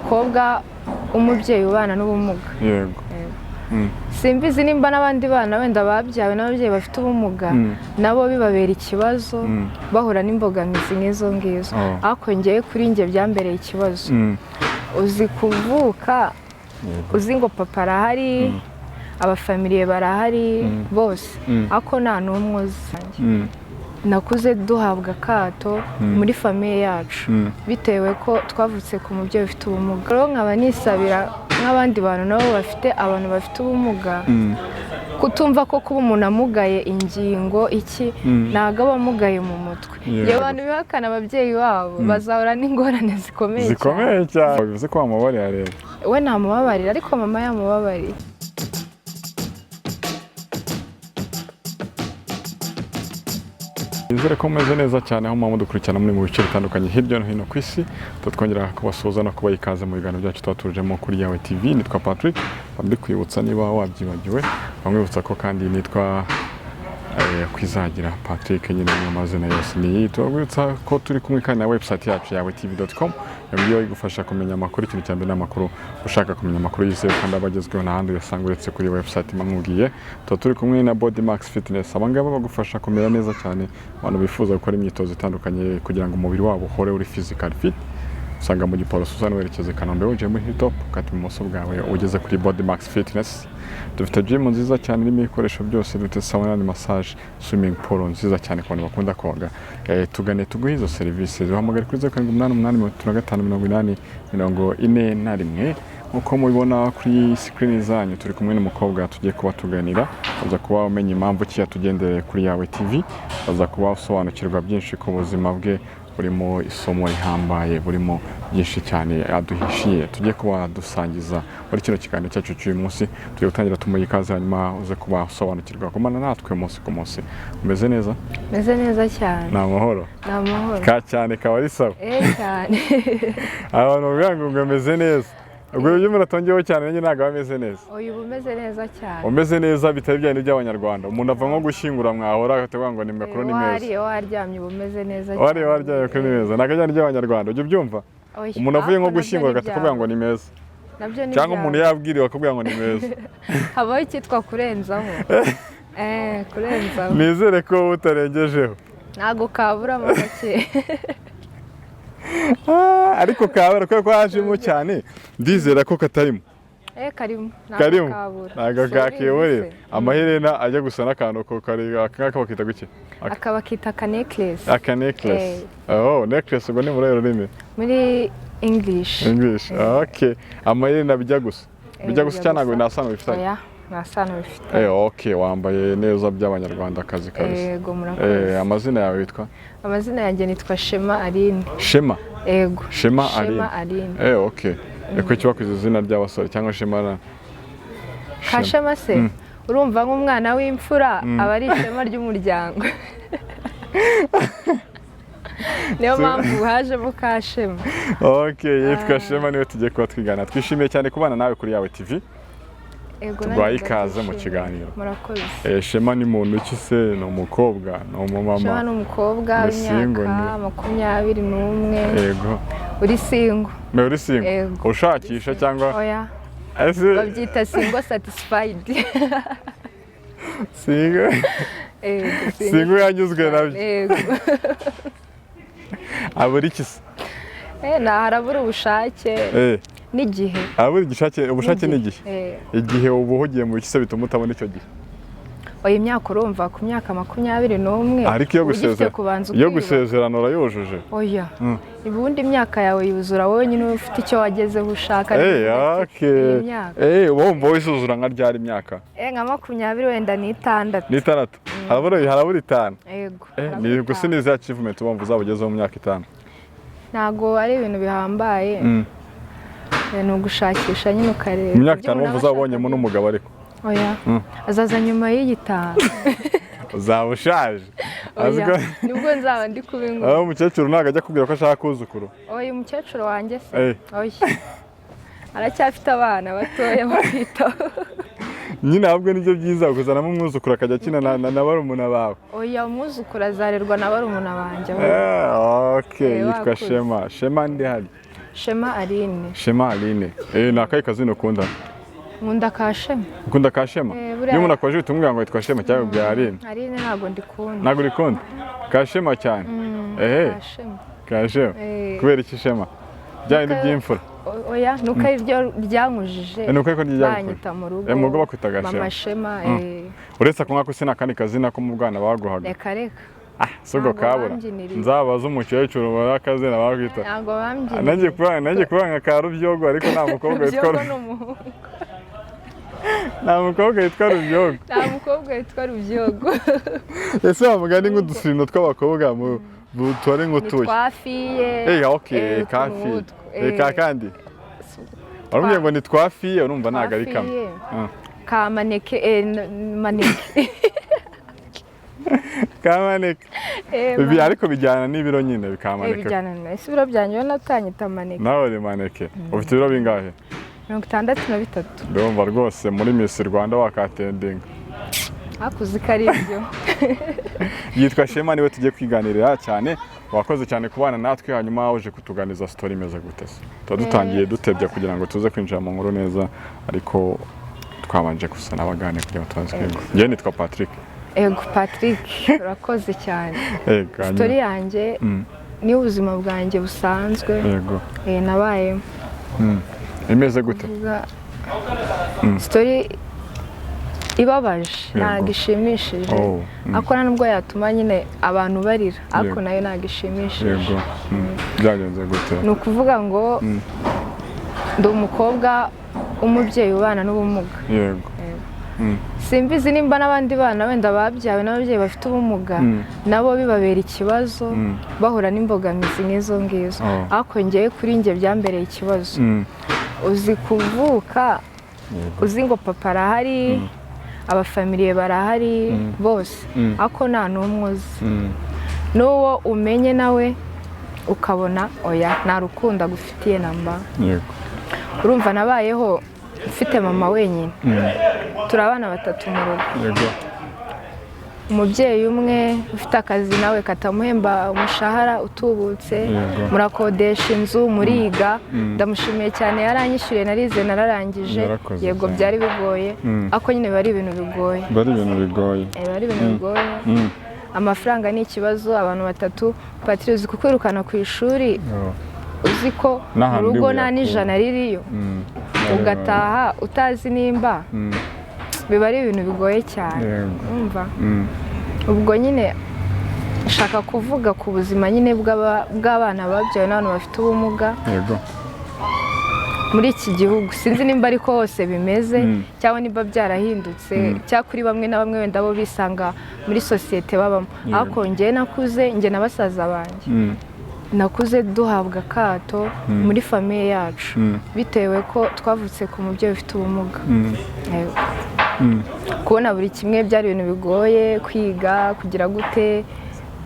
Umukobwa w'umubyeyi ubana n'ubumuga. Simbizi nimba n'abandi bana wenda babyawe n'ababyeyi bafite ubumuga nabo bibabera ikibazo, bahura n'imbogamizi nk'izo ngizo, ariko ngewe kuri njye byambereye ikibazo. Uzi kuvuka uzi ngo papa arahari, abafamiliye barahari bose, ariko nta n'umwe uzi. Nakuze duhabwa akato muri famille yacu bitewe ko twavutse ku mubyeyi ufite ubumuga. Rero nkaba nisabira nk'abandi bantu nabo bafite abantu bafite ubumuga kutumva ko kuba umuntu amugaye ingingo iki ntabwo aba amugaye mu mutwe. Iyo abantu bihakana ababyeyi babo bazahura n'ingorane zikomeye cyane. Zikomeye cyane. Bivuze ko wamubabarira rero? We ntamubabarira, ariko mama yamubabariye. Nizere ko mumeze neza cyane aho muba mudukurikirana muri mu bice bitandukanye hirya no hino ku isi. Tutwongera kubasuhuza no kubaha ikaze mu biganiro byacu tuba tujemo kuri Yawe TV. Nitwa Patrick, mbikubwibutsa niba wabyibagiwe, bamwibutsa ko kandi nitwa Kwizagira Patrick nyine mu mazina yose ni tubabwibutsa ko turi kumwe kandi na website yacu yawe tv.com, iyo igufasha kumenya amakuru. Ikintu cya mbere ni amakuru. Ushaka kumenya amakuru yizewe kandi aba agezweho, nta handi uyasanga uretse kuri website mwamubwiye. Tuba turi kumwe na Body Max Fitness. Aba ngaba bagufasha kumera neza cyane, abantu bifuza gukora imyitozo itandukanye kugira ngo umubiri wabo uhore uri physical fit. Usanga mu Giporoso usa n'uwerekeza i Kanombe, winjiye muri Hilltop ukata ibumoso bwawe ugeze kuri Body Max Fitness. Dufite gym nziza cyane irimo ibikoresho byose, dufite sauna na massage, swimming pool nziza cyane ku bantu bakunda koga. Tugane tuguhe izo serivisi. Duhamagare kuri 0788358041. Nk'uko mubibona kuri screen zanyu, turi kumwe n'umukobwa tugiye kuba tuganira. Uza kuba umenya impamvu ki yatugendereye kuri Yawe TV, uza kuba usobanukirwa byinshi ku buzima bwe burimo isomo rihambaye, burimo byinshi cyane aduhishiye tujye kuba dusangiza muri kino kiganiro cyacu cy'uyu munsi. Tugiye gutangira tumuha ikaze, hanyuma uze kuba usobanukirwa. Gumana natwe umunsi ku munsi. Umeze neza? Meze neza cyane. Ni amahoro? Ni amahoro. Ka cyane kaba ari sawa. Eh, cyane. Abantu bavuga ngo ameze neza, ubwo iyo umuntu atongeyeho cyane nanjye ntabwo aba ameze neza. Uyu uba umeze neza cyane. Umeze neza bitari bya bindi by'Abanyarwanda, umuntu ava nko gushyingura mwahora akavuga ngo ni makuru ni meza. Wariye waryamye uba umeze neza cyane. Wariye waryamye kuri ni meza, ntabwo ari by'Abanyarwanda. Ujya ubyumva? Oya, umuntu avuye nko ariko nabyo gushyingura ni agahita akubwira ngo ni meza. Nabyo ni Cyangwa umuntu byawe. yabwiriwe akakubwira ngo ni meza. Habaho icyitwa kurenzaho, kurenzaho. Nizere ko wowe utarengejeho. Ntabwo kaburamo gake. Ah, ariko kabara kubera ko hajemo cyane, ndizera ko katarimo. Eh, karimo, ntabwo Karimo. kabura. Ntabwo Si kakiburira. ubizi se? Amaherena ajya gusa n'akantu ko kari aka ngaka bakita guki? Aka bakita ka necklace. Aka necklace. Oh, necklace ubwo ni muri rurimi? Muri English. English, okay. Amaherena bijya gusa, bijya gusa bijya cyangwa ntabwo gusa. nta sano bifitanye? Oya, nta sano bifite. Eh, okay, wambaye neza by'Abanyarwandakazi kabisa. Yego, murakoze. Amazina yawe witwa? Amazina yanjye nitwa Shema Aline. Shema? Ego. Shema Aline. Shema Aline. Eh, okay. Kuki bakoze izina ry'abasore cyangwa Shema na Ka Shema se, urumva nk'umwana w'imfura aba ari ishema ry'umuryango, niyo mpamvu hajemo ka Shema. Okay, yitwa Shema, niwe tugiye kuba twigana. Twishimiye cyane kubana nawe kuri Yawe TV. Ego, Tuguhaye nanjye ikaze mu ndabyishimiye. kiganiro. Murakoze. Shema ni muntu ki se? Ni umukobwa, ni umumama? Shema ni umukobwa Ni single, w'imyaka 21. Yego. Uri single. Me uri single? Yego. Ushakisha cyangwa? Oya. Ese Babyita single satisfied. Single. Ego. Single yanyuzwe nabyo. Ego. Abura iki se? Eh, na harabura ubushake n'igihe. Abura igishake, ubushake n'igihe. Eh. Igihe uba uhugiye mu biki se bituma utabona icyo gihe? Oya, imyaka, urumva ku myaka 21 Ariko iyo uba ugifite gusezera kubanza iyo ukiyubaka. gusezerana urayujuje? Oya, ubundi imyaka yawe yuzura wowe nyine uba ufite icyo wagezeho ushaka. Eh, okay. Iyi myaka. Eh, uba wumva wisuzura nka ryari imyaka? Eh, nka 26. 6. Harabura 5. Yego. Eh, Harabura ni gusa 5. ni izihe achievement uba wumva uzaba ugezeho mu myaka 5? Ntabwo ari ibintu bihambaye. Ni ugushakisha nyine ukareba Mu myaka ibyo 5 umuntu wumva aba uzaba ubonyemo ashaka. n'umugabo ariko? Oya, azaza nyuma y'igitanu. Uzaba ushaje. Azi Oya, ko nibwo nzaba ndi kuba inkumi. aho umukecuru ntabwo ajya akubwira ko ashaka kuzukuru? Oya, umukecuru wanjye se? Eh. Oya, aracyafite abana batoya bakwitaho. Nyine ahubwo nibyo byiza kuzanamo umwuzukuru akajya akina na barumuna bawe. Oya, umwuzukuru azarerwa na barumuna banjye. Eh, okay. Eh, Yitwa wakuze. Shema. Shema ndi hari? Shema Aline. Shema Aline. Ni akahe kazina ukunda? Nkunda ka Shema. Ukunda ka Shema? Eh, buriya- Iyo umuntu akubajije uhita umubwira ngo yitwa Shema cyangwa ubwira Aline? Aline ntabwo ndikunda. Ntabwo urikunda? Ka Shema cyane. Ehe, Ka Shema. ka Shema. Eh. Kubera iki Shema? Bya bindi Nuko- by'imfura. Oya, nuko ari ryo ryankujije. Nuko ariko ryo ryagukujije. Banyita mu rugo. Mu rugo bakwitaga Mama Shema. Shema. Uretse ako ngako se nta kandi kazina ko mu bwana baguhaga? Reka reka. Si ubwo Ntabwo kabura. bambyiniriye. Nzabaze umukecuru ubona akazina bakwita. Ntabwo bambyiniriye. Nanjye kubanga ka Rubyogo, ariko nta mukobwa witwa Rubyogo ni umuhungu. Nta mukobwa witwa Rubyogo. Nta mukobwa witwa Rubyogo. Ese wa mugani nk'udusino tw'abakobwa mu tubare Ni nk'utuye? twa fiye. Okay, utuntu ka fiye. nk'utwo. Ka kandi warubwiye ngo ni twa fiye, urumva ntabwo ari kamwe. Fiye. Ka maneke, maneke. Ka maneke. Maneke. Ariko bijyana n'ibiro nyine, bikamaneke. Bijyana na ese ibiro byanjye ubona utanyita maneke? Nawe uri maneke. Ufite ibiro bingahe? 63. Ndumva rwose muri Miss Rwanda wakatendinga. Hakuze ko ari ibyo. Yitwa Shema, niwe tugiye kwiganirira cyane. Wakoze cyane kubana natwe. Hanyuma uje kutuganiza story imeze gute se? Tuba dutangiye dutebya kugira ngo tuze kwinjira mu nkuru neza, ariko twabanje gusa n'abaganira kugira ngo tubaze kwiga. Njyewe nitwa Patrick. Ego Patrick, urakoze cyane. Yego, hanyuma- Story yanjye ni ubuzima bwanjye busanzwe. Nabayemo. Imeze gute? Kuvuga story ibabaje, ntabwo ishimishije. Oh. Ariko nta nubwo yatuma nyine abantu barira, ariko nayo ntabwo ishimishije. Yego. Byagenze gute? Ni ukuvuga ngo ndi umukobwa w'umubyeyi ubana n'ubumuga. Simbizi nimba n'abandi bana wenda babyawe n'ababyeyi bafite ubumuga nabo bibabera ikibazo, bahura n'imbogamizi nk'izo ngizo. Oh. Ariko ngewe kuri njye byambereye ikibazo. Uzi kuvuka uzi ngo papa arahari, abafamiliye barahari bose, ariko nta n'umwe uzi. N'uwo umenye nawe ukabona oya, nta rukundo agufitiye namba. Urumva nabayeho mfite mama wenyine. Turi abana batatu mu rugo. Umubyeyi umwe ufite akazi nawe katamuhemba umushahara utubutse. Murakodesha inzu, muriga. Ndamushimiye cyane, yaranyishyuriye, narize, nararangije. Yarakoze Yego, cyane. byari bigoye, ariko nyine biba ari ibintu bigoye. Bari ibintu bigoye. Biba ari ibintu bigoye. Amafaranga ni ikibazo, abantu batatu. Patiri, uzi kukwirukana ku ishuri Oh. uzi ko mu N'ahantu rugo uri nta buyakure. n'ijana ririyo, ugataha utazi nimba, biba ari ibintu bigoye cyane. Urumva? Ubwo nyine nshaka kuvuga ku buzima nyine bw'abana babyawe n'abantu bafite ubumuga muri iki gihugu. Sinzi nimba ariko hose bimeze, cyangwa nimba byarahindutse, cyangwa kuri bamwe na bamwe wenda bo bisanga muri sosiyete babamo. Ariko njye nakuze, njye na basaza banjye, nakuze duhabwa akato muri famille yacu bitewe ko twavutse ku mubyeyi ufite ubumuga. Yego. Kubona buri kimwe byari ibintu bigoye, kwiga, kugira gute,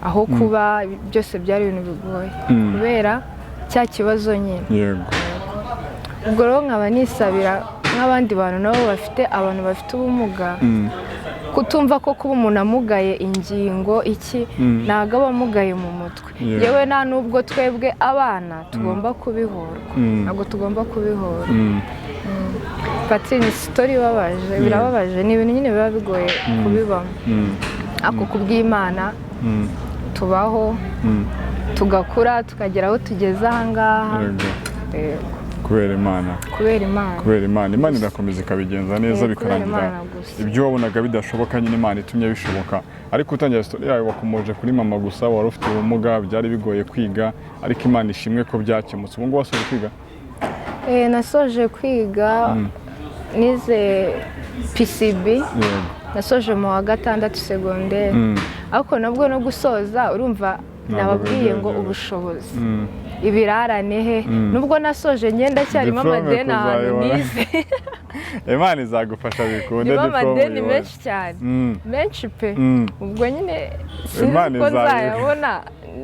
aho kuba, byose byari ibintu bigoye kubera cya kibazo nyine. Ubwo rero nkaba nisabira nk'abandi bantu nabo bafite abantu bafite ubumuga kutumva ko kuba umuntu amugaye ingingo iki, ntabwo aba amugaye mu mutwe. Yewe, nta n'ubwo twebwe abana tugomba kubihorwa. Ntabwo tugomba kubihorwa. Patiri, ni story ibabaje, birababaje, ni ibintu nyine biba bigoye kubibamo, ariko kubw'Imana tubaho, tugakura, tukagera aho tugeze aha ngaha. Yego. Kubera Imana. Kubera Imana. Kubera Imana. Imana irakomeza ikabigenza neza, Kubera bikarangira Imana gusa. ibyo wabonaga bidashoboka nyine Imana itumye bishoboka. Ariko utangira story yawe wakomoje kuri mama gusa wari ufite ubumuga, byari bigoye kwiga, ariko Imana ishimwe ko byakemutse. Ubu ngubu wasoje kwiga? Nasoje kwiga, nize PCB. Nasoje mu wa gatandatu segonderi, ariko nabwo no gusoza urumva Ntabwo nababwiye biba ngo byoroshye. ubushobozi, ibirarane he, nubwo nasoje ngenda cyarimo Diplome amadeni ahantu kuzayibona. nize. Imana izagufasha bikunde, Ndimo diplome amadeni uyibone. menshi cyane, menshi pe. Ubwo nyine sinzi Imana ko izabikora. nzayabona.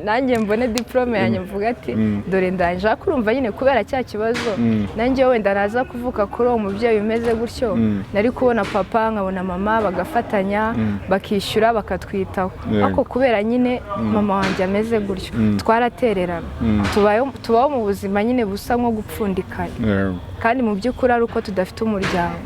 Nanjye mbone diplôme yanjye, mvuga ati dore ndangije. Ariko urumva nyine kubera cya kibazo, nanjye wenda naza kuvuka kuri uwo mubyeyi umeze gutyo, nari kubona papa nkabona mama bagafatanya, bakishyura, bakatwitaho. Ariko kubera nyine mama wanjye ameze gutyo, twaratererana. Tubaho mu buzima nyine busa nko gupfundikanya, kandi mu by'ukuri ari uko tudafite umuryango,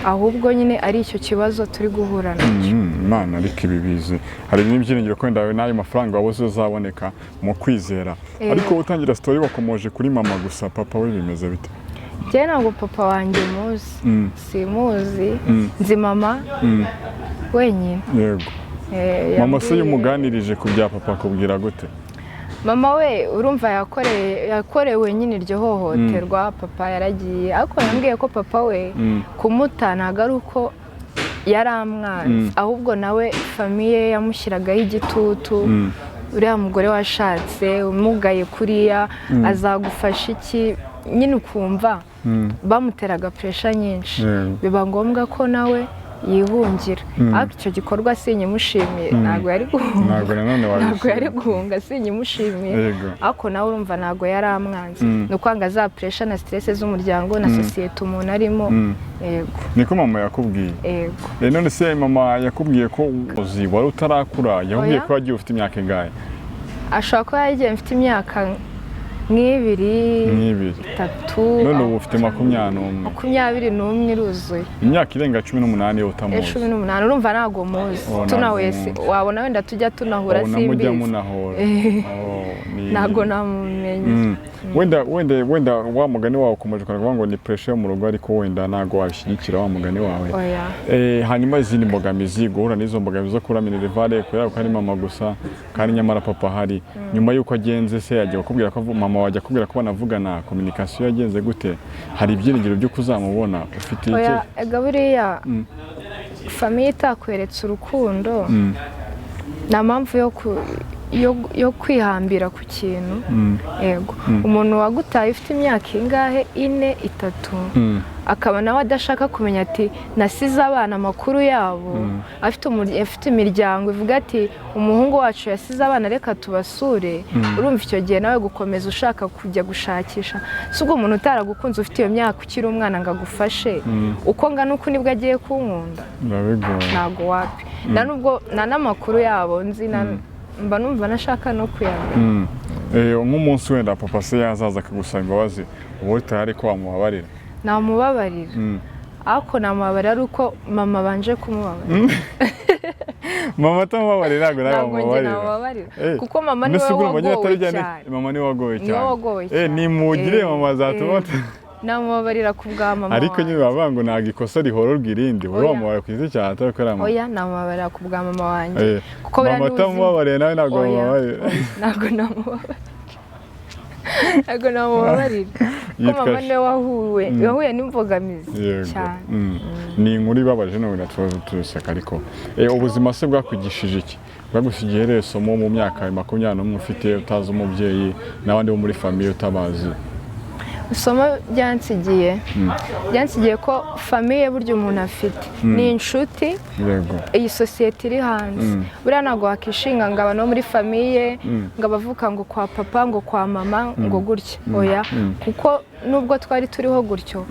ahubwo nyine ari icyo kibazo turi guhura nacyo. Imana ariko ibi bizi, hari n'ibyiringiro ko wenda n'ayo mafaranga wabuze azaboneka mu kwizera. Ariko utangira story wakomoje kuri mama gusa, papa we bimeze bite? Njyewe ntabwo papa wanjye muzi. Simuzi. Nzi mama wenyine. Mama se iyo Yambwiye- umuganirije ku bya papa akubwira gute? Mama we urumva yakorewe nyine iryo hohoterwa, papa yaragiye, ariko yambwiye ko papa we kumuta ntabwo ari uko yari amwanze, ahubwo nawe famille yamushyiragaho igitutu. Uriya mugore washatse umugaye kuriya azagufasha iki? Nyine ukumva bamuteraga pressure nyinshi, biba ngombwa ko nawe yihungira. Ariko icyo gikorwa sinyimushimiye, ntabwo yari guhunga. Ntabwo nanone Ntabwo yari wabishima. guhunga, sinyimushimiye. Ariko nawe urumva ntabwo yari amwanze, ni ukwanga za pressure na stress z'umuryango na sosiyete umuntu arimo. Yego. Niko mama yakubwiye? Yego. None se mama yakubwiye ko uzi wari utarakura, yakubwiye Oya. ko wagiye ufite imyaka ingahe? Ashobora kuba yagiye mfite imyaka nk'ibiri, Nk'ibiri. 3. None ubu ufite 21. 21 iruzuye. Imyaka irenga 18 yo utamuzi. 18, urumva ntabwo muzi. Oh, ntabwo Tunahuye muzi. wabona wenda tujya tunahura, Ubona mujya simbizi. munahura. Oh, Ntabwo namumenye. Wenda wa mugani wawe ukomeje kuvuga ngo ni pressure yo mu rugo, ariko wenda ntabwo wabishyigikira wa mugani wawe. Oya. Hanyuma izindi mbogamizi, guhura n'izo mbogamizi zo kubura minerval kubera ko ari mama gusa kandi nyamara papa ahari, nyuma y'uko agenze se yagiye kukubwira ko mama wajya akubwira ko banavugana, communication yagenze gute? Hari ibyiringiro by'uko uzamubona ufite iki? Oya, ega buriya famille itakweretse urukundo, nta mpamvu yo kwihambira ku kintu. Yego, umuntu wagutaye ufite imyaka ingahe, 4, 3, akaba nawe adashaka kumenya ati nasize abana amakuru yabo, afite imiryango ivuga ati umuhungu wacu yasize abana, reka tubasure. Urumva icyo gihe nawe gukomeza ushaka kujya gushakisha, si ubwo umuntu utaragukunze ufite iyo myaka ukiri umwana ngo agufashe, uko ngana uku nibwo agiye kunkunda? Biba bigoye. Ntago, wapi, nta nubwo nta n'amakuru yabo nzi, mba numva nashaka no kuyamenya. Nk'umunsi wenda papa se yazaza akagusaba imbabazi, uba uri tayari ko wamubabarira? Namubabarira, ariko namubabarira ari uko mama abanje kumubabarira. Mama atamubabarira ntabwo nawe Ntabwo njye wamubabarira? namubabarira, kuko mama Mbese niwe ubwo urumva nyine wagowe atari cyane. Mama niwe wagowe Niwe cyane. wagowe cyane. Nimugire mama azatuma Namubabarira ku bwa mama Ariko nyine wanjye. bavuga ngo ntabwo ikosa rihororwa irindi, wowe Oya. wamubabarira ku giti cyawe atari ko ari mama. Oya, namubabarira ku bwa mama wanjye, kuko buriya Mama niwe uzi- atamubabariye nawe ntabwo Oya, wamubabarira? oya, ntabwo namubabarira, ntabwo namubabarira, kuko Yitwa mama niwe wahuye n'imbogamizi cyane. Ni inkuru ibabaje none tuba turuseka, ariko ubuzima se bwakwigishije iki? Bwagusigiye rero isomo mu myaka 21 ufite utazi umubyeyi n'abandi bo muri famille utabazi? Isomo byansigiye ko famille burya umuntu afite ni inshuti. Iyi sosiyete iri hanze buriya ntabwo wakishinga ngo abantu bo muri famille, ngo abavuka ngo kwa papa, ngo kwa mama, ngo gutya, oya, kuko nubwo twari turiho gutyo,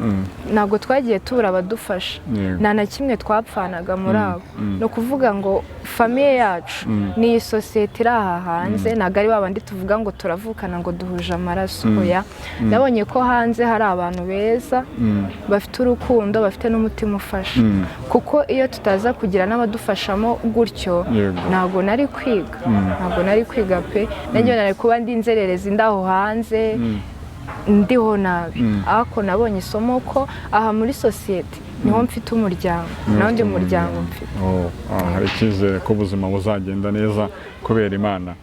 ntabwo twagiye tubura abadufasha. Nta na kimwe twapfanaga muri abo. Ni ukuvuga ngo famille yacu ni iyi sosiyete iri aha hanze, ntabwo ari babandi tuvuga ngo turavukana, ngo duhuje amaraso, oya. Nabonye ko hanze hari abantu beza, bafite urukundo, bafite n'umutima ufasha, kuko iyo tutaza kugira n'abadufashamo gutyo, ntabwo nari kwiga, ntabwo nari kwiga pe. Nanjye nari kuba ndi inzererezi ndaho hanze, ndiho nabi. Ariko nabonye isomo ko aha muri sosiyete niho mfite umuryango, naho undi muryango mfite. Oh, hari icyizere ko ubuzima buzagenda neza kubera Imana.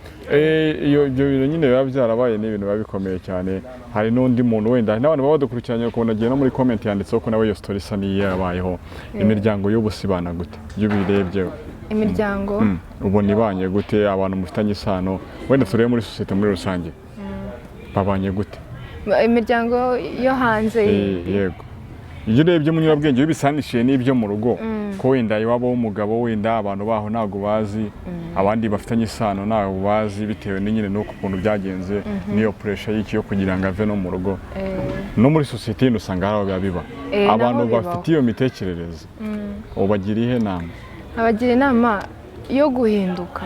Iyo ibyo bintu nyine biba byarabaye ni ibintu biba bikomeye cyane. Hari n'undi muntu wenda, hari n'abantu baba badukurikiranye, ukabona agiye no muri comment yanditseho ko nawe iyo story isa n'iyo yabayeho. Imiryango y'ubu ibana gute iyo ubirebye? Imiryango? Ubona ibanye gute, abantu mufitanye isano, wenda turebe muri sosiyete muri rusange, babanye gute? Imiryango yo hanze? Yego, iyo urebye mu nyurabwenge iyo ubisanishije n'ibyo mu rugo. Ko wenda iwabo w'umugabo, wenda abantu baho ntabwo bazi, abandi bafitanye isano ntabwo bazi, bitewe nyine n'uko ukuntu byagenze, n'iyo pressure y'iki yo kugira ngo ave no mu rugo. No muri sosiyete yindi usanga hari aho biba biba. Abantu Naho bibaho. bafite iyo mitekerereze, ubagira iyihe nama? Abagira inama yo guhinduka,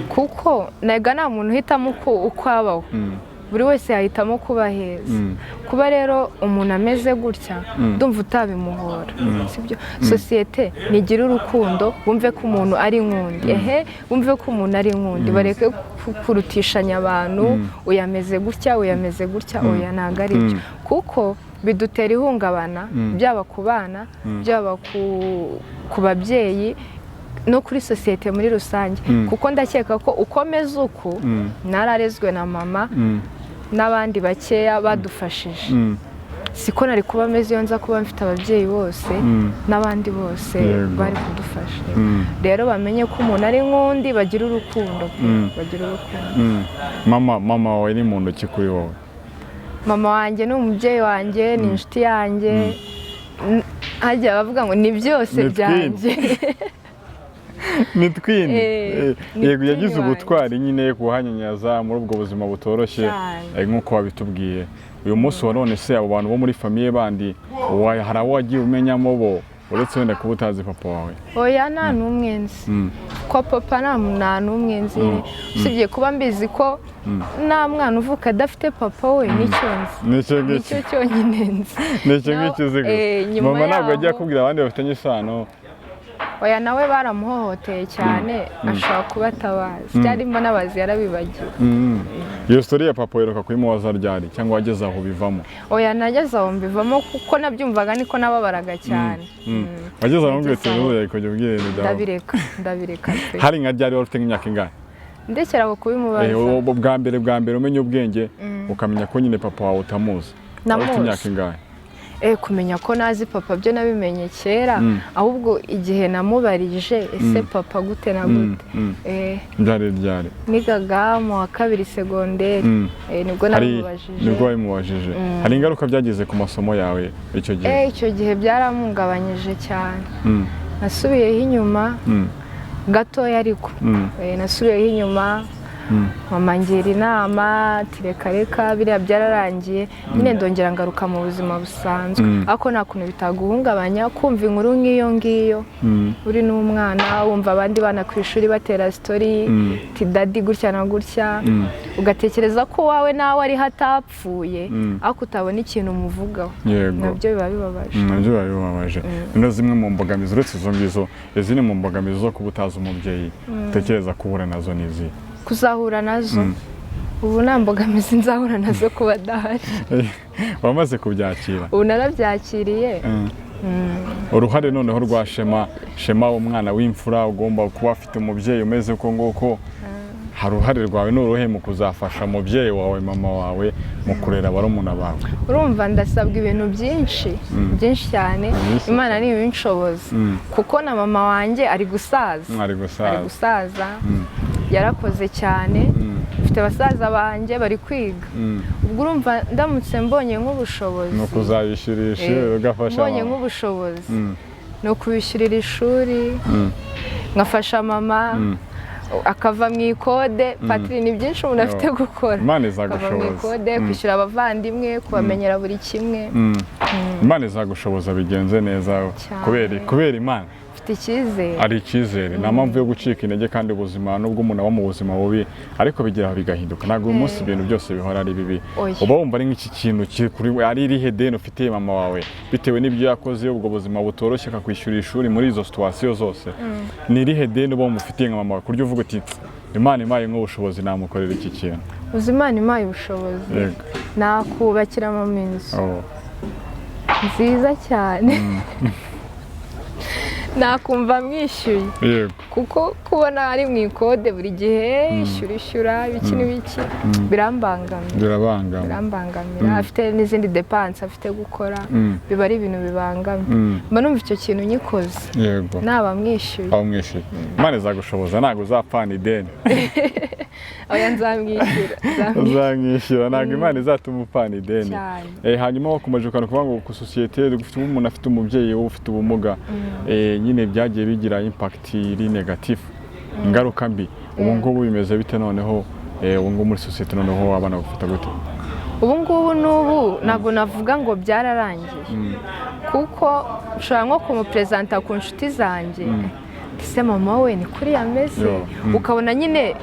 kuko nega nta muntu uhitamo uko abaho. Buri wese yahitamo kuba heza. Kuba rero umuntu ameze gutya, ndumva utabimuhora, sibyo? Sosiyete ntigira urukundo. Bumve ko umuntu ari nk'undi, ehe, bumve ko umuntu ari nk'undi, bareke kurutishanya abantu: uyu ameze gutya, uyu ameze gutya. Oya, ntabwo ari byo, kuko bidutera ihungabana, byaba ku bana, byaba ku babyeyi no kuri sosiyete muri rusange, kuko ndakeka ko ukomeza uku nararezwe na mama n'abandi bakeya badufashije, siko nari kuba ameze iyo nza kuba mfite ababyeyi bose n'abandi bose bari kudufasha. Rero bamenye ko umuntu ari nk'undi, bagira urukundo pe, bagira urukundo. Mama wawe ni muntu ki kuri wowe? Mama wanjye ni umubyeyi wanjye, ni inshuti yanjye. Hajya bavuga ngo ni byose Ni twin. byanjye. Ni twin. Ni Yego, twin yagize wanjye. ubutwari nyine kuhanyanyaza muri ubwo buzima butoroshye. Cyane. Nk'uko wabitubwiye uyu munsi wa none se, abo bantu bo muri famille bandi, hari abo wagiye umenyamo bo, uretse wenda kuba utazi papa wawe? Oya, nta n'umwe nzi. Kwa papa nta n'umwe nzi, usibye kuba mbizi ko nta mwana uvuka adafite papa we, nicyo nzi. Nicyo ngicyo. Nicyo cyonyine nzi. Nicyo ngicyo uzi gusa. Nyuma Mama ntabwo yagiye yaho- akubwira abandi bafitanye isano? Oya, nawe baramuhohoteye cyane, ashobora kuba atabazi, cyari mbona abazi yarabibagiwe. Iyo story ya papa uheruka kuyimubaza ryari, cyangwa wageze aho bivamo? Oya, nageze aho mbivamo, kuko nabyumvaga niko nababaraga cyane. Wageze aho mbwira Nageze aho. uti kujya ubwira ibintu byawe. Ndabireka, ndabireka pe. Hari nka ryari? Wari ufite nk'imyaka ingahe? Ndekera aho kubimubaza. Bwa mbere umenya ubwenge, ukamenya ko nyine papa wawe utamuzi, wari ufite Namuzi. imyaka ingahe? Kumenya ko nazi papa byo nabimenye kera, ahubwo igihe namubarije ese papa gute na gute, Byari ryari? Nigaga mu wa kabiri segonderi. Nibwo namubajije. Nibwo wabimubajije. Hari ingaruka byagize ku masomo yawe icyo gihe? Icyo gihe byarampungabanyije cyane. Nasubiyeho inyuma gatoya ariko. Nasubiyeho inyuma. Mama ngira inama ati: "Reka, reka, biriya byararangiye." Nyine ndongera ngaruka mu buzima busanzwe, ariko nta kuntu bitaguhungabanya kumva inkuru nk'iyo ngiyo, uri n'umwana, wumva abandi bana ku ishuri batera story ati: "Daddy gutya na gutya," ugatekereza ko uwawe nawe ariho atapfuye, ariko utabona ikintu umuvugaho. Nabyo biba bibabaje. Nabyo biba bibabaje. Noneho zimwe mu mbogamizi, uretse izo ngizo, izindi mu mbogamizi zo kuba utazi umubyeyi utekereza kubura nazo ni izihe? Kuzahura nazo, ubu nta mbogamizi nzahura nazo kuba adahari. Wamaze kubyakira? Ubu narabyakiriye. Uruhare noneho rwa Shema, Shema umwana w'imfura ugomba kuba afite umubyeyi umeze uko nguko, hari uruhare rwawe ni uruhe mu kuzafasha umubyeyi wawe, mama wawe, mu kurera barumuna bawe? Urumva ndasabwa ibintu byinshi, byinshi cyane. Byinshi. Imana ni ibinshoboza, kuko na mama wanjye ari gusaza. Ari Ari gusaza. gusaza, yarakoze cyane. Mfite basaza banjye bari kwiga. Ubwo urumva ndamutse mbonye nk'ubushobozi, Ni ukuzabishyurira ishuri, ugafasha mbonye mama. nk'ubushobozi, ni ukubishyurira ishuri, nkafasha mama akava mu ikode. Patiri, ni byinshi umuntu afite gukora. Imana Akava mu izagushoboza. ikode, kwishyura abavandimwe, kubamenyera buri kimwe. Imana izagushoboza bigenze neza. Cyane. Kubera Imana. Mfite icyizere. Ari icyizere, nta mpamvu yo gucika intege. Kandi ubuzima, nubwo umuntu aba mu buzima bubi, ariko bigeraho bigahinduka. Ntabwo uyu munsi ibintu byose bihora ari bibi. Oya. Uba wumva ari nk'iki kintu kiri kuri we, ari irihe deni ufitiye mama wawe bitewe n'ibyo yakoze, ubwo buzima butoroshye, akakwishyura ishuri muri izo situation zose? Ni irihe deni uba wumufitiye nka mama wawe, ku buryo uvuga uti: "Imana impaye nk'ubushobozi namukorera iki kintu"? Uzi, Imana impaye ubushobozi, nakubakira mama inzu nziza cyane, nakumva mwishyuye. Kuko kubona ari mu ikode buri gihe, ishyura, ishyura, ibiki n'ibiki, birambangamira. Birabangamira. Birambangamira. Afite n'izindi dépenses afite gukora, biba ari ibintu bibangamye. Mba numva icyo kintu nyikoze naba mwishyuye. Aho mwishyuye, Imana izagushoboza, ntabwo uzapfana ideni. Oya, nzamwishyura, nzamwishyura. Uzamwishyura, ntabwo Imana izatuma upfana ideni. Cyane. Hanyuma wakomeje ukantu kuvuga ngo ku sosiyete ufite, umuntu afite umubyeyi we ufite ubumuga, nyine byagiye bigira impact iri négatif, ingaruka mbi. Ubu ngubu bimeze bite noneho? Ubu ngubu muri sosiyete noneho abana bagufata gute? Ubu ngubu n'ubu ntabwo navuga ngo byararangiye, kuko nshobora nko kumuperezanta ku nshuti zanjye, ese mama we ni kuriya ameze? Yo, Ukabona nyine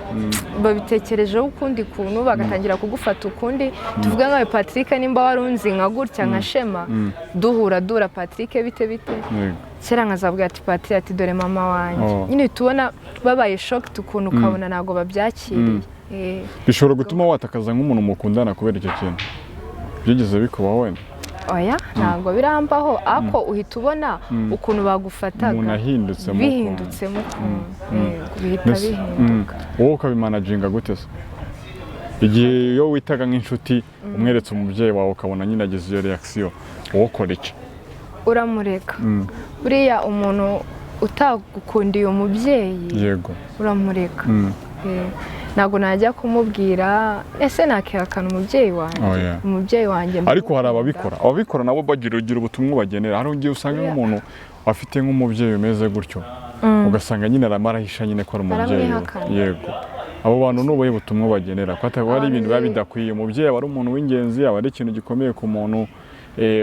babitekerejeho ukundi kuntu, bagatangira kugufata ukundi. Tuvuge nkawe Patrick, nimba warunzi nka gutya nka Shema, duhura dura Patrick bite bite, kera nkazabwira ati Patrick, ati dore mama wanjye, nyine tubona babaye shocked ukuntu, ukabona ntabwo babyakiriye. Bishobora gutuma watakaza nk'umuntu mukundana kubera icyo kintu. Byigeze bikubaho wenda? Oya, ntabwo birambaho, ariko uhita ubona ukuntu bagufataga Umuntu ahindutse mu bihindutse mu ukuntu. Yego, bihita bihinduka. Wowe ukabimanaginga gute se igihe iyo witaga nk'inshuti umweretse umubyeyi wawe, ukabona nyine agize iyo reaction, wowe ukora iki? Uramureka. Buriya umuntu utagukundiye umubyeyi, uramureka. Ntabwo najya kumubwira, ese nakihakana umubyeyi wanjye? Oya. Umubyeyi wanjye Ariko hari ndamukunda. ababikora, ababikora nabo bagira ugira ubutumwa bagenera. Hari igihe usanga nk'umuntu afite nk'umubyeyi umeze gutyo, ugasanga nyine aramarahisha nyine ko ari umubyeyi we. Aramwihakana. Yego, abo bantu ni ubuhe butumwa bagenera ko ataba ari Abantu ibintu biba bidakwiye? Umubyeyi aba ari umuntu w'ingenzi, aba ari ikintu gikomeye ku muntu.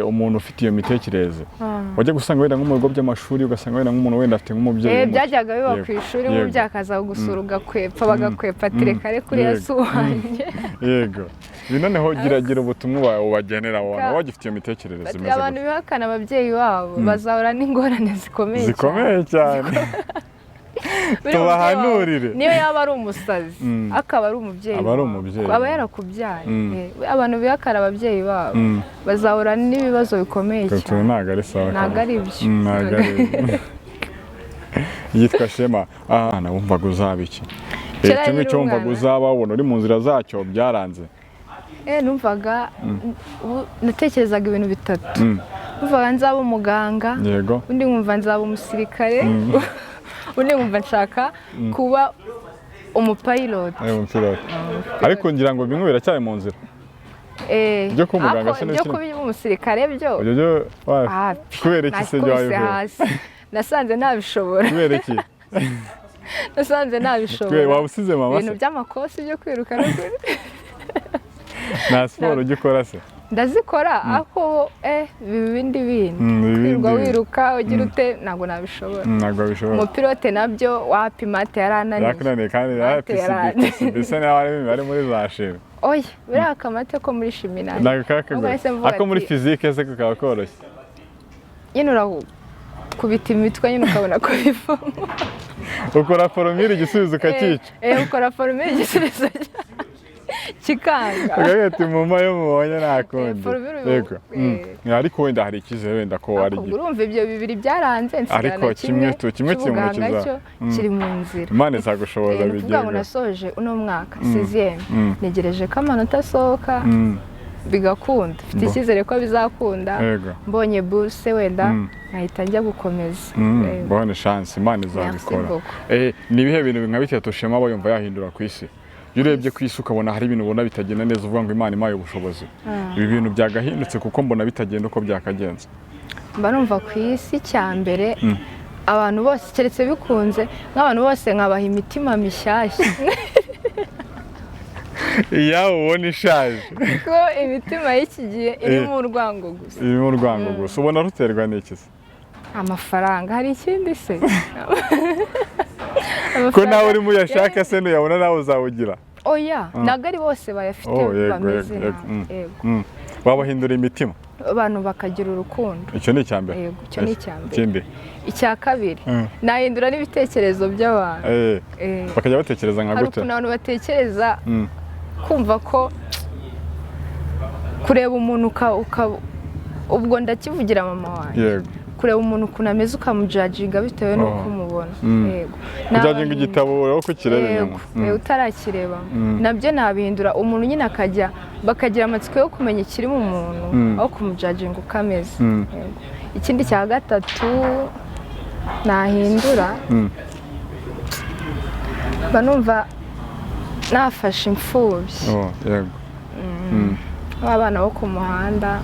Umuntu ufite iyo mitekerereze, wajya gusanga wenda nko mu bigo by'amashuri, ugasanga wenda nk'umuntu wenda afite nk'umubyeyi w'umuco. Byajyaga biba ku ishuri, nk'umubyeyi akaza kugusura ugakwepa, bagakwepa ati reka reka uriya si uwanjye. Yego, ibi noneho gira ubutumwa ubagenera abo bantu bagifite iyo mitekerereze Bati, imeze abantu gutyo. bihakana ababyeyi babo bazahura n'ingorane zikomeye cyane. Zikomeye cyane. Buriya umubyeyi wawe, Tubahanurire. niyo yaba ari umusazi, akaba ari umubyeyi Aba ari wawe. umubyeyi. Aba yarakubyaye. Abantu bihakana ababyeyi babo bazahura n'ibibazo bikomeye Utwo tuntu cyane. Ntabwo ari sawa. Ntabwo ari byo. Ntabwo ari byo. Yitwa Shema. Ah, wumvaga uzaba iki? Kera Kimwe nkiri cyo wumvaga umwana. uzaba, ubona uri mu nzira zacyo, byaranze? Numvaga ubu natekerezaga ibintu bitatu. Numvaga nzaba umuganga, undi nkumva nzaba umusirikare, undi nkumva nshaka kuba umupilote. Ari umupilote. Ariko ngira ngo bimwe biracyari mu nzira. Ibyo kuba umuganga Ariko se ibyo n'ikindi? kuba umusirikare byo Ibyo byo hapi. Kubera iki se ibyo Nakubise wabivuye? hasi, nasanze ntabishobora. Kubera iki? Nasanze ntabishobora. Kubera waba usize mama Ibintu se? by'amakosi byo kwiruka no kuri Nta siporo ujya ukora se? Ndazikora, ariko biba ibindi bindi. Biba ibindi Kwirirwa bindi. wiruka ugira ute, ntabwo nabishobora. Ntabwo wabishobora. Umupilote nabyo wapi, maths yarananiye. Yakunaniye kandi Maths PCB. yarananiye. PCB se nawe ari muri za chimie? Oya, buriya akamaths ko muri chimie nanjye Ntabwo kakagoye. Ubwo nahise mvuga Ako muri ati- physique se kakaba koroshye? Nyine urakubita imitwe nyine ukabona ko bivamo. Ukora formule, igisubizo ukacyica. Ukora formule, igisubizo kikanga. Ukavuga ati muma yo mubonye nta kundi. Formule Yego. Ariko wenda hari icyizere wenda ko ari Ubwo urumva ibyo bibiri byaranze, nsigarana Ariko kimwe kimwe kiri mu cy'ubuganga ntoki cyo zawe. kiri mu nzira. Imana izagushoboza. Ni ukuvuga ngo Bigerwe. nasoje uno mwaka sixième, ntegereje ko amanota asohoka, bigakunda, mfite icyizere ko bizakunda. Mbonye buruse wenda nkahita njya gukomeza. Bonne chance, Imana izabikora. Merci. Ni ibihe bintu nka bitatu Shema aba yumva yahindura ku isi? Iyo urebye ku isi ukabona hari ibintu ubona bitagenda neza, uvuga ngo Imana impaye ubushobozi, ibi bintu byagahindutse kuko mbona bitagenda uko byakagenze. Mba numva ku isi cya mbere abantu bose, keretse bikunze nk'abantu bose nkabaha imitima mishyashya. Iyawe ubona ishaje. Kuko imitima y'iki gihe irimo urwango gusa. Irimo urwango gusa. Ubona ruterwa n'iki se? Amafaranga, hari ikindi se? Ko nawe urimo uyashaka se, nuyabona nawe uzawugira? Oya, ntabwo ari bose bayafite Oh, yego, bameze yego, nabi. yego. Yego. Wabahindura imitima. Abantu bakagira urukundo. Icyo ni icya mbere. Yego, icyo ni icya mbere. Ikindi? Icya kabiri, nahindura n'ibitekerezo by'abantu. Bakajya batekereza nka Hari gute? ukuntu abantu batekereza, kumva ko kureba umuntu ubwo ndakivugira mama wanjye. Kureba umuntu ukuntu ameze ukamujudginga bitewe n'uko Oh. umubona. Yego. Kujudginga Nabahindura. igitabo rero ko kireba Yego, inyuma. utarakireba nabyo nabihindura. Umuntu nyine akajya bakagira amatsiko yo kumenya ikiri mu muntu aho kumujudginga uko ameze. Yego. Ikindi cya gatatu nahindura, mba numva nafashe imfubyi, Oh, yego. abana bo ku muhanda,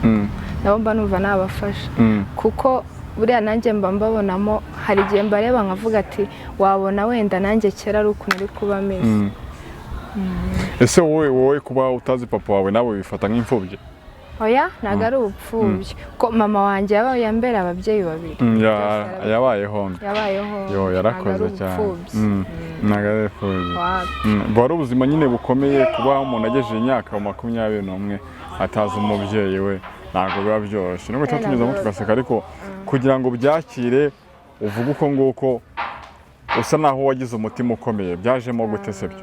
nabo mba numva nabafasha, kuko buriya nanjye mba mbabonamo, hari igihe mbareba nkavuga ati wabona wenda nanjye kera ari ukuntu ari kuba ameze. Ese wowe kuba utazi papa wawe, nawe wifata nk'imfubyi? Oya, ntabwo ari ubupfubyi, ko mama wanjye yabaye yambera ababyeyi babiri. Byose Yabaye hombi. Yabayeho. Yo, yarakoze Ntabwo ari cyane. ubupfubyi. Ntabwo ari imfubyi. Wapi. Buba ari ubuzima nyine bukomeye kuba umuntu agejeje imyaka 21 atazi umubyeyi we, ntabwo biba byoroshye, nubwo tuba tunyuzamo ntabwo tugaseka, ariko kugira ngo byakire uvuge uko nguko, usa naho wagize umutima ukomeye. Byajemo gute se byo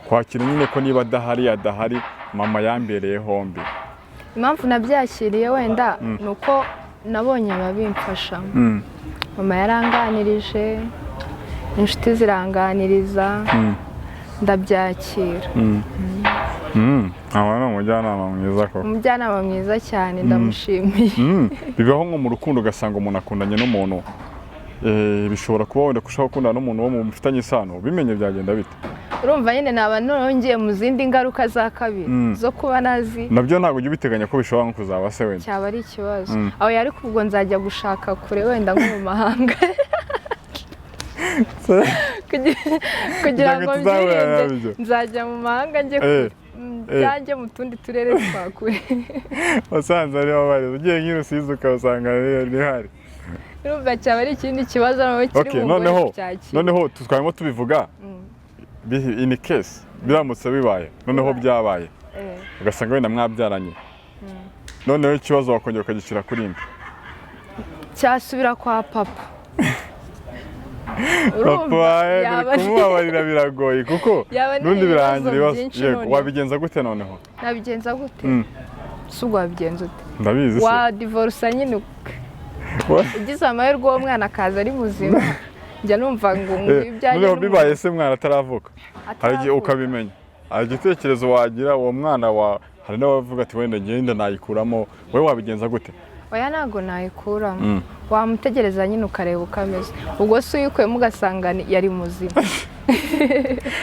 kwakira nyine ko niba adahari adahari, mama yambereye hombi? Impamvu nabyakiriye wenda ni uko nabonye ababimfashamo. Mama yaranganirije, inshuti ziranganiriza, ndabyakira. Aba ni umujyanama mwiza koko. Umujyanama mwiza cyane, ndamushimiye. Bibaho nko mu rukundo, ugasanga umuntu akundanye n'umuntu, bishobora kuba wenda ushobora gukundana n'umuntu wo mu mufitanye isano, bimenye byagenda bite? Urumva nyine naba noneho ngiye mu zindi ngaruka za kabiri zo kuba nazi. Nabyo ntabwo ujya ubiteganya ko bishobora nko kuzaba se wenda? Cyaba ari ikibazo. Aho yari ubwo nzajya gushaka kure, wenda nko mu mahanga, kugira ngo tuzahura mbyirinde. nabyo. Nzajya mu mahanga njye kure, byanjye mu tundi turere twa kure. Wasanze ariho bari, ugiye nk'i Rusizi ukabasanga ntihari. Urumva cyaba ari ikindi kibazo noneho kiri Okay, bungore noneho kucyakira. Noneho twarimo tubivuga, in case biramutse bibaye, noneho byabaye, ugasanga wenda mwabyaranye, noneho ikibazo wakongera ukagishyira kuri nde? Cyasubira kwa papa. Papa Urumva, wawe kumubabarira biragoye kuko Yaba ni n'undi ibibazo birangira ibibazo. byinshi Yego, noneho. wabigenza gute noneho? Nabigenza gute? Si ubwo wabigenza ute? Ndabizi se. Wadivorusa nyine, ugize amahirwe uwo mwana akaza ari muzima. Njya numva ngo ibyanjye Noneho n'umuntu bibaye se mwana ataravuka, hari igihe ataravuka. ukabimenya, hari igitekerezo wagira uwo mwana wa, hari n'abavuga ati wenda ngenda nayikuramo, wowe wabigenza gute? Oya, ntabwo nayikuramo. Wamutegereza nyine ukareba uko ameze. Ubwo se uyikuyemo ugasanga yari muzima?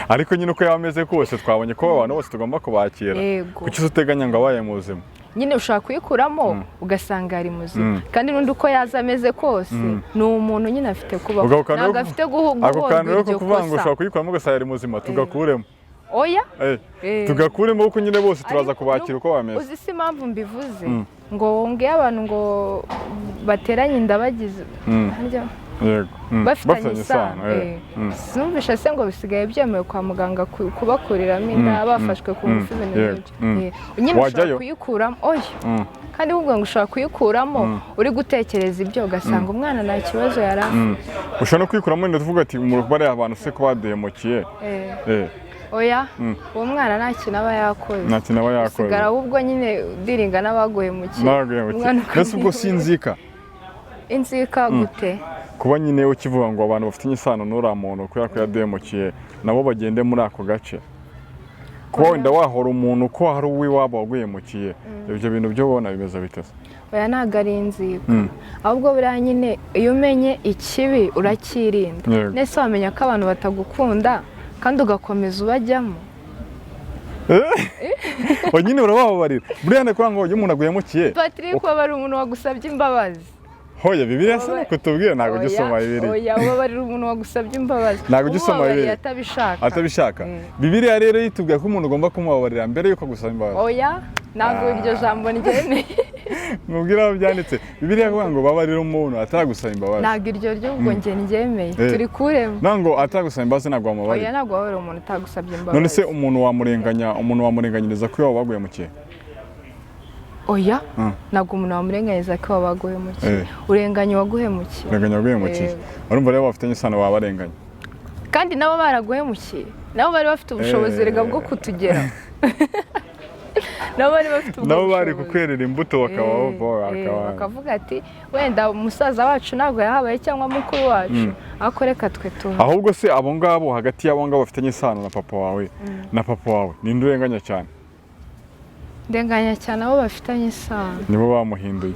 Ariko nyine uko yaba ameze kose, twabonye ko abantu bose tugomba kubakira. Yego. Kuki se uteganya ngo abaye muzima? Nyine ushobora kuyikuramo ugasanga yari muzima, kandi n'undi uko yaza ameze kose ni umuntu nyine, afite kubaho. Ubwo ako kantu Ntabwo afite ako kantu guhorwa rero iryo ko kuvuga ngo kosa. ushobora kuyikuramo ugasanga yari muzima, tugakuremo. Oya. Tugakuremo kuko nyine bose turaza Ariko kubakira uko bameze. Uzi si impamvu mbivuze ngo wongeye abantu ngo bateranye inda bagize harya Yego. Bafitanye isano. Eh. Sinumvishe se ngo bisigaye byemewe kwa muganga kubakuriramo inda bafashwe ku ngufu, ibintu Yego. nk'ibyo. Nyine ushobora Wajyayo? kuyikuramo, oya. Kandi ahubwo ngo ushobora kuyikuramo uri gutekereza ibyo, ugasanga umwana nta kibazo yari afite. Ushobora no kuyikuramo wenda tuvuga ati bariya abantu se ko baduhemukiye. Oya, uwo mwana nta kintu aba yakoze. Nta kintu aba yakoze. Usigara ahubwo nyine udiringa n'abaguhemukiye. N'abaguhemukiye. Umwana Mbese ubwo ukamwihorera. sinzika? Inzika gute? Kuba nyine ukivuga ngo abantu bafitanye isano n'uriya muntu kubera ko yaduhemukiye nabo bagende muri ako gace, kuba wenda wahora umuntu ko hari uw'iwabo waguhemukiye, ibyo bintu byo ubona bimeze bite se? Oya, ntabwo ari inzika, ahubwo buriya nyine iyo umenye ikibi uracyirinda. Nese wamenya ko abantu batagukunda kandi ugakomeza ubajyamo? Oya, nyine urabababarira buriya, ni ukuvuga ngo iyo umuntu aguhemukiye. Patrick, waba umuntu wagusabye imbabazi? Hoya, Bibiliya se nuko tubwira? Ntabwo ujya usoma Bibiliya. Oya, ubabarira umuntu wagusabye imbabazi. Ntabwo ujya usoma Umubabariye Bibiliya. atabishaka. Atabishaka. Bibiliya rero yitubwira ko umuntu ugomba kumubabarira mbere yuko agusaba imbabazi. Oya, ntabwo iryo jambo ryemeye. Mubwire aho byanditse. Bibiliya ivuga ngo babarira umuntu ataragusaba imbabazi. Ntabwo iryo ryo ubwo njye ndyemeye. Turikuremo. Ntabwo ataragusaba imbabazi, ntabwo Oya, wamubabarira. ntabwo wabarira umuntu utagusabye imbabazi. None se umuntu wamurenganya, umuntu wamurenganyiriza ko iwabo baguhemukiye? Oya, ntabwo umuntu wamurenganyiriza ko wabaguhemukiye. Urenganya uwaguhemukiye. Urenganya waguhemukiye. Yego. Urumva rero bafitanye isano wabarenganya. Kandi nabo baraguhemukiye, nabo bari bafite ubushobozi rega bwo kutugeraho. Nabo bari bafite ubwo Nabo bari bushobozi. kukwerera imbuto bakaba bakaba Bakavuga ati wenda umusaza wacu ntabwo yahabaye cyangwa mukuru wacu, ariko reka twe tuha. Ahubwo se abo ngabo, hagati y'abo ngabo bafitanye isano na papa wawe na papa wawe, ninde urenganya cyane? Ndenganya cyane abo bafitanye isano. Nibo bamuhinduye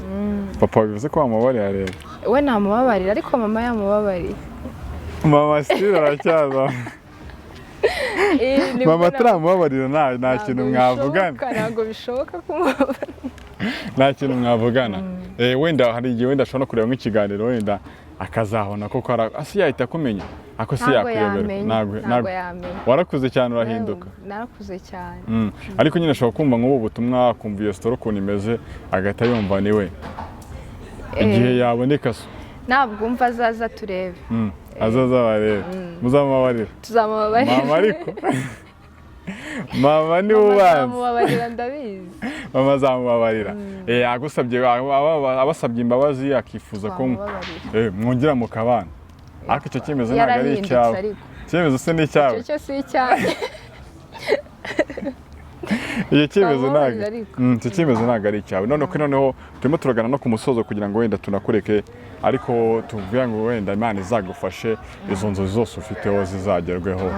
papa wawe, bivuze ko bamubabarira rero. We ntamubabarira, ariko mama yamubabariye. Mama still aracyaza. Nibwo Mama ataramubabarira nta ntabwo kintu mwavugana. Ntabwo bishoboka kumubabarira. Nta kintu mwavugana. Wenda hari igihe wenda ashobora no kureba nk'ikiganiro, wenda akazabona koko asi yahita akumenya, ako si Ntabwo yakuyoberwa. yamenya. Ntabwo Ntabwo yamenya. Warakuze cyane, urahinduka. Narakuze cyane. Ariko nyine ashobora kumva nk'ubu butumwa, akumva iyo story ukuntu imeze, agahita yumva ni we igihe yaboneka so. Ntabwo umva, azaza turebe. Azaza barebe, muzamubabarira? Tuzamubabarira. Mama, ariko mama niwe Mama ubanza. azamubabarira, ndabizi. Mama azamubabarira. Agusabye, abasabye imbabazi, akifuza ko Twamubabarira. Mwongera mukabana, ariko icyo cyemezo ntabwo ari Yarahindutse icyawe. Ariko Icyemezo se ni icyawe? Icyo cyo si icyanjye. Icyo cyemezo ntabwo Twamubabarira ariko. Icyo cyemezo ntabwo ari icyawe. Noneho turimo turagana no ku musozo kugira ngo wenda tunakureke, ariko tuvuge ngo wenda Imana izagufashe izo nzozi zose ufiteho zizagerweho.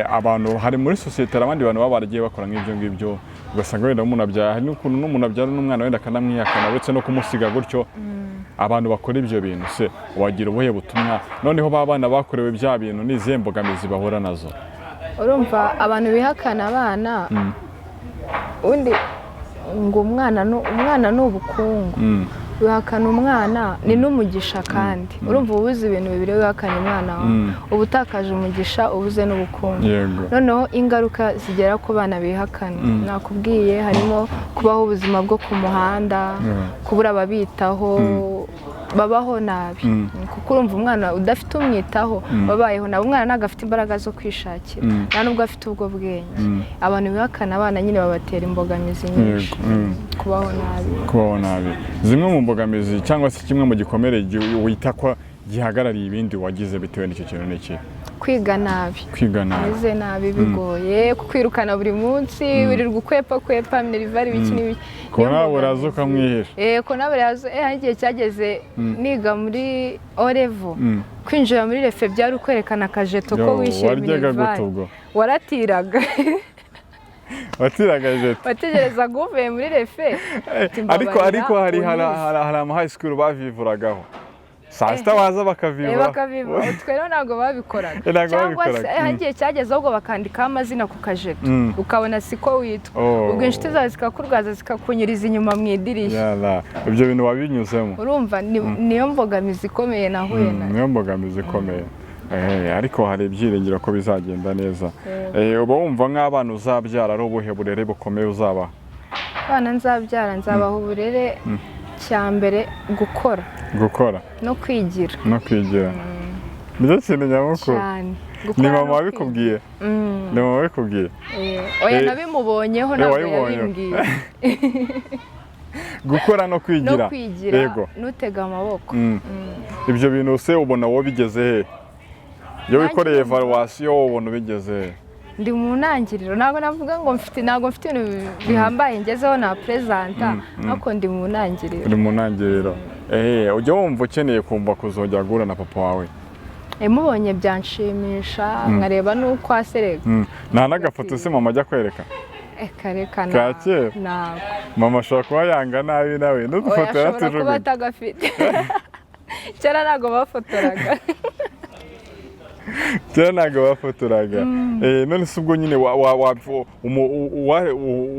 Abantu hari muri sosiyete, hari abandi bantu baba baragiye bakora nk'ibyo ngibyo, ugasanga wenda umuntu abyara, hari n'ukuntu n'umuntu abyara n'umwana wenda akanamwihakana, uretse no kumusiga gutyo. Abantu bakora ibyo bintu se wagira ubuhe butumwa? Noneho ba bana bakorewe bya bintu, ni izihe mbogamizi bahura nazo? Urumva, abantu bihakana abana, ubundi ngo umwana ni ubukungu. Wihakana umwana ni n'umugisha kandi. Urumva, uba ubuze ibintu bibiri wihakanye umwana wawe. Uba utakaje umugisha, ubuze n'ubukungu. Noneho ingaruka zigera ku bana bihakana, nakubwiye, harimo kubaho ubuzima bwo ku muhanda, kubura ababitaho, babaho nabi, kuko urumva umwana udafite umwitaho babayeho nabi. Umwana ntabwo afite imbaraga zo kwishakira, nta nubwo afite ubwo bwenge. Abantu bihakana abana nyine babatera imbogamizi nyinshi, kubaho nabi. Kubaho nabi. Zimwe mu mbogamizi cyangwa se kimwe mu gikomere wita ko gihagarariye ibindi wagize bitewe n'icyo kintu ni iki? Kwiga nabi. Kwiga nabi. Meze nabi, bigoye, kukwirukana buri munsi, wirirwa ukwepa kwepa minerval, ibiki n'ibiki. Ko Niyo nawe uraza mbogamizi. ukamwihisha. Ko nawe uraza. Hari igihe cyageze niga muri O level, kwinjira muri réfé byari ukwerekana akajeto ko Yo, wishyuye waryaga gute minerval. ubwo? Waratiraga. Watiraga jeto. Wategerezaga uvuye muri réfé ati, Ariko "Mbabarira, ariko hari hari unyize." hari ama high school bavivuragaho saa sita, waza bakavivura. Bakavivura. Twe rero ntabwo babikoraga. Ntabwo Cyangwa se babikoraga. hari igihe cyageze ahubwo bakandikaho amazina ku kajeto, ukabona siko witwa. Ubwo inshuti zawe zikakurwaza, zikakunyuriza inyuma mu idirishya. Yala, ibyo bintu wabinyuzemo. Urumva niyo mbogamizi ikomeye nahuye nayo. Niyo mbogamizi ikomeye. Ariko hari ibyiringiro ko bizagenda neza. Uba wumva nk'abana uzabyara ari ubuhe burere bukomeye uzabaha? Abana nzabyara nzabaha uburere, cya mbere gukora. Gukora. No kwigira. No kwigira nicyo kintu nyamukuru. Cyane. Ni Gukora mama no kwigira. wabikubwiye? Ni mama wabikubwiye? Oya, nabimubonyeho, ntabwo Wabibonye. yabimbwiye. Gukora no kwigira. No kwigira. Nutega amaboko. Ibyo bintu se ubona wowe bigeze he iyo Nanjye wikoreye ndumva- evaluation, ubona ubigeze he? Ndi mu ntangiriro. Ntabwo navuga ngo mfite, ntabwo mfite ibintu bihambaye ngezeho na presenta, ariko ndi mu ntangiriro. Uri mu ntangiriro. Ujya wumva ukeneye kumva kuzongera guhura na papa wawe? Mubonye byanshimisha, nkareba n'uko aserega. Nta n'agafoto se mama ajya kwereka? Eka reka. Ka kera? Ntabwo. Mama ashobora kuba yanga nabi nawe Oya, n'udufoto ashobora kuba yaratujugunye. atagafite. Kera ntabwo bafotoraga. Kera ntabwo bafotoraga. None se ubwo nyine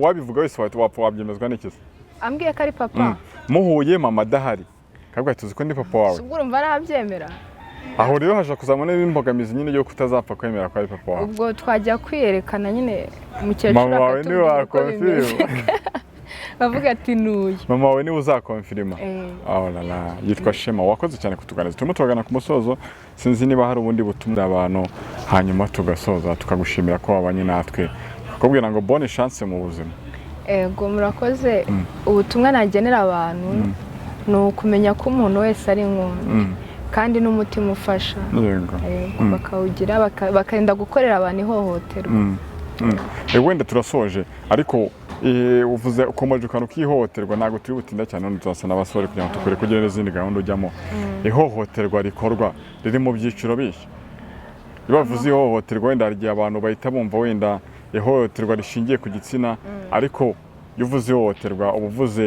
wabivuga wese wapfa wabyemezwa n'iki se? Ambwiye ko ari papa? Muhuye mama adahari, kavuga tuzi ko ndi papa wawe. Ubwo urumva nabyemera? Aho rero haje kuzamamo n'imbogamizi nyine yo kutazapfa kwemera ko ari papa wawe. Ubwo twajya kwiyerekana nyine, umukecuru Mama wawe niwe akatubwira uko bimeze, wakonfirima. Bavuga ati nuyu. Mama wawe niwe uzakonfirima. Eh. Oh la la, yitwa Shema. Wakoze cyane kutuganiriza. Turimo turagana ku musozo, sinzi niba hari ubundi butumwa abantu, hanyuma tugasoza tukagushimira ko wabanye natwe, tukakubwira ngo bonne chance mu buzima. Ego, murakoze. Ubutumwa nagenera abantu ni ukumenya ko umuntu wese ari nk'undi, kandi n'umutima ufasha. Yego, bakawugira, bakarinda gukorera abantu ihohoterwa. Wenda turasoje, ariko Uvuze ukomeje akantu k'ihohoterwa, ntabwo turi butinda cyane, none tuzasa n'abasore kugira ngo tukore kugira n'izindi gahunda ujyamo. Ihohoterwa rikorwa riri mu byiciro bihe? Iyo bavuze ihohoterwa, wenda hari igihe abantu bahita bumva wenda ihohoterwa rishingiye ku gitsina, ariko iyo uvuze ihohoterwa uba uvuze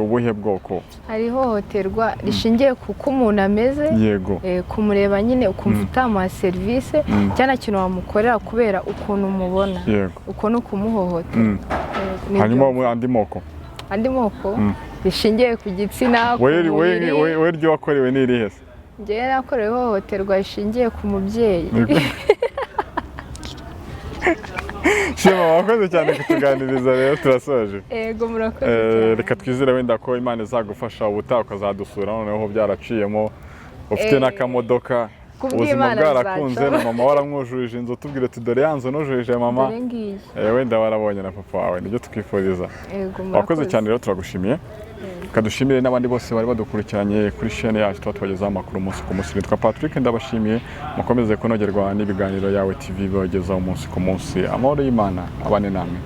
ubuhe bwoko? Hari ihohoterwa rishingiye ku ko umuntu ameze, kumureba nyine ukumva utamuha serivisi cyangwa nta kintu wamukorera kubera ukuntu umubona. Uko ni ukumuhohotera. Nibyo. Hanyuma mu andi moko? Andi moko rishingiye ku gitsina, ku Wowe mubiri. wowe iryo wakorewe ni irihe se? Njyewe nakorewe ihohoterwa rishingiye ku mubyeyi. Shema, wakoze cyane kutuganiriza, rero turasoje. Ego, murakoze cyane. Reka twizere wenda ko Imana izagufasha, ubutaha ukazadusura noneho byaraciyemo, ufite n'akamodoka, ubuzima Kubw'Imana bwarakunze, bizacamo. na mama waramwujurije inzu, tubwire uti: "Dore ya nzu nujurije mama." Dore ngiyi. Wenda warabonye na papa wawe, nibyo twifuriza. Ego. Wakoze Murakoze. cyane rero, turagushimiye. Reka dushimire n'abandi bose bari badukurikiranye kuri chaîne yacu, tuba tubagezaho amakuru umunsi ku munsi. Nitwa Patrick, ndabashimiye. Mukomeze kunogerwa n'ibiganiro Yawe TV bibagezaho umunsi ku munsi. Amahoro y'Imana abane namwe.